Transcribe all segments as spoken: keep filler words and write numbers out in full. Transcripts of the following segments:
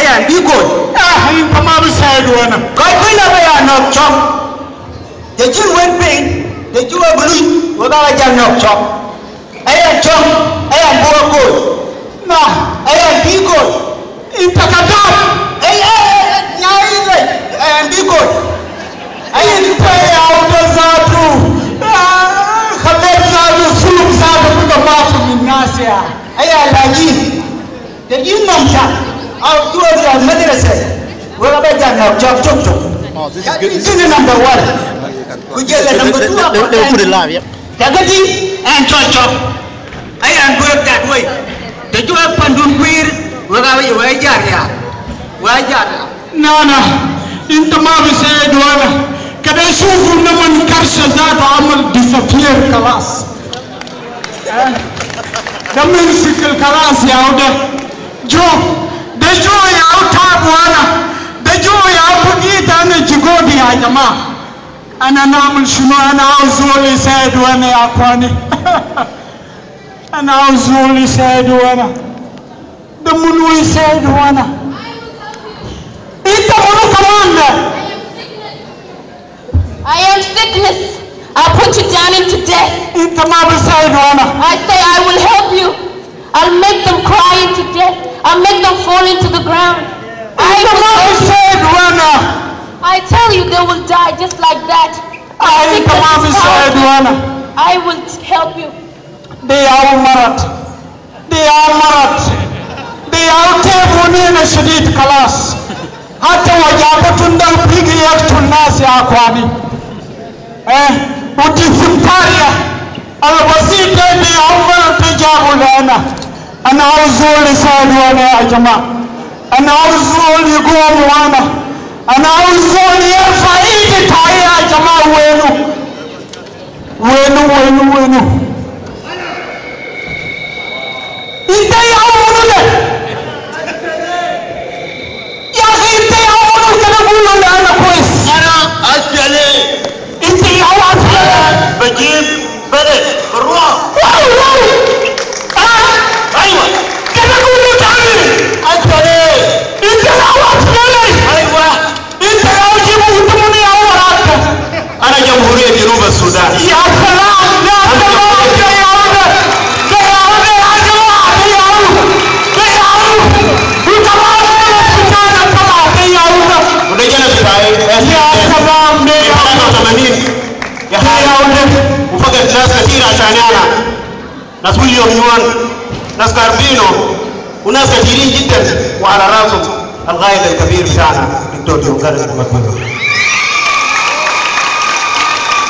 Ayan, bi kol. Ah, inte ma bisai duwen. Koit koi na ba ya nok chok. Te jin wen pin, te jin wa bului, wa ba wa jan nok chok. Ayan chok, ayan bua kol. Na, ayan bi kol. Inte kadap. Ay, ay, ay, ay, nyai lei. Ayan bi kol. Ayan inte ya uda zatu. Ah, khalet zatu, suluk zatu, kuda mafu min nasi ya. Ayan lagi. Te jin nom sa, au tuwa di al madrasa, wala ba jan na chok chok chok. Oh, this is good. This is number one. Ku jele number two, let, let, let me put it live, yep. Te kati, ayan chok chok. Ayan work that way. Te chok pandun kwir, wala ba wa jar ya. Wa jar ya. Nana, inte ma bisai duwen. Kede shufu naman karsha zatu amal disappear kalas. Eh? Da min sikil kalas ya uda. Jo, da jo ya uta buana. Da jo ya bugita na jigodi ya jama. Ana namul shunu, ana auz zol isaidu ana ya akwani. Ana auz zol isaidu ana. Da munu isaidu ana. Inte munu kaman da. I am sickness. I'll put you down into death. Inte ma bisaidu ana. I say I will help you. I'll make them cry into death. I'll make them fall into the ground. Inte ma bisaidu ana. I tell you, they will die just like that. Ai, inte ma bisaidu ana. I will help you. Di ya umarat. Di ya umarat. Di ya utebu nina shadid kalas. Hata wa jabu tundal bigi yak tunnas ya akwani. Eh, uti simtaria. Al basit di ya umarat di jabu lana. Ana auz zol isaidu ana ya jama. Ana auz zol igumu ana. Ana auz zol yarfa idi tai ya jama wenu. Wenu, wenu, wenu. Inte ya munu de. Ya akhi, inte ya munu, kede gulu le ana kwes. Ana S P L A. Inte ya S P L A. Bajib, bade, barua. Wow, wow. Ah. Aywa. Kede gulu tani. S P L A. Inte ya S P L A. Aywa. Inte ya ujibu, inte munu ya umarat. Ana Jamhuriyat Junub Sudan. Ya salam, ya salam, ya umarat. Ya umarat, ya jamaa, ya umarat. Ya umarat. Uda jana bitai. Ya salam, ya umarat. Ya umarat. Ufagat nas katir ashan ana. Nas William Nyuon, nas Karbino, unas katirin jiddan, wa ala rasum al-qaid al-kabir bitana, Doktor John Garang de Mabior.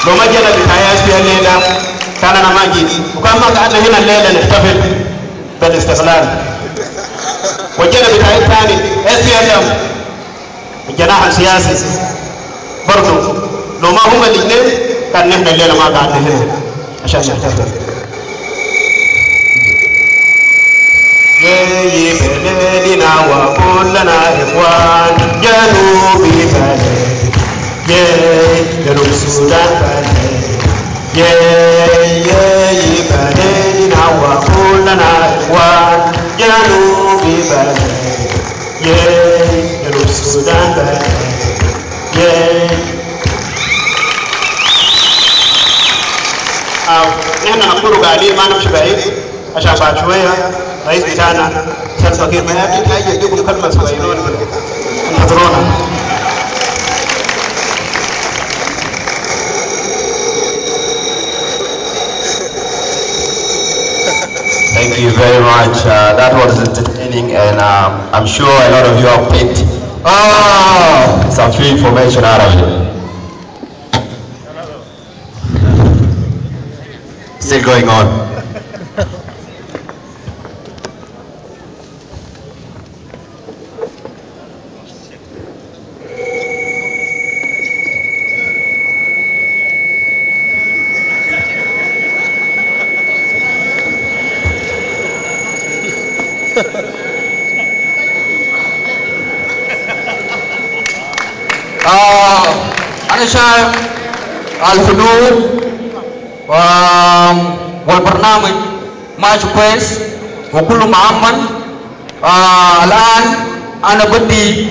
Lo ma jana bitai S P L A da, kana na ma ji. Wa kan ma gadna hina al-laila nahtafil bil istiqlal. Wa jana bitai tani, S P L M. الجناح السياسي برضو، لو ما هم الاتنين كان نحن الليلة ما قعدنا هنا عشان نحتفل. يا بلدنا وكلنا إخوان، جنوب بلد، يا جنوب السودان بلد، يا، يا بلدنا وكلنا إخوان، جنوب بلد. Yay, Junub Sudan back. Yay. آه، نحن نقول قاعدين ما نمشي بعيد، عشان بعد شوية رئيس بتاعنا سلفا كير ما يجي، هيجي يديكم كلمة صغيرون. انتظرونا. Thank you very much. Uh, that was entertaining, and um, I'm sure a lot of you have picked, ah, some few information out of it. Still going on. آه، أنا شايف الحضور، آم، والبرنامج ماشي كويس وكله مأمن. آه، الآن Ana badi,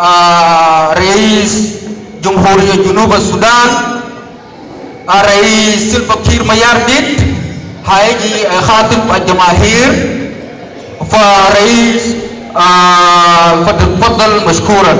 ah, Rais Jumhuriya Junub Sudan, ah, Rais Salva Kiir Mayardit, haiji, ah, khatib al-jamahir, fa Rais, ah, fadal, fadal mashkuran.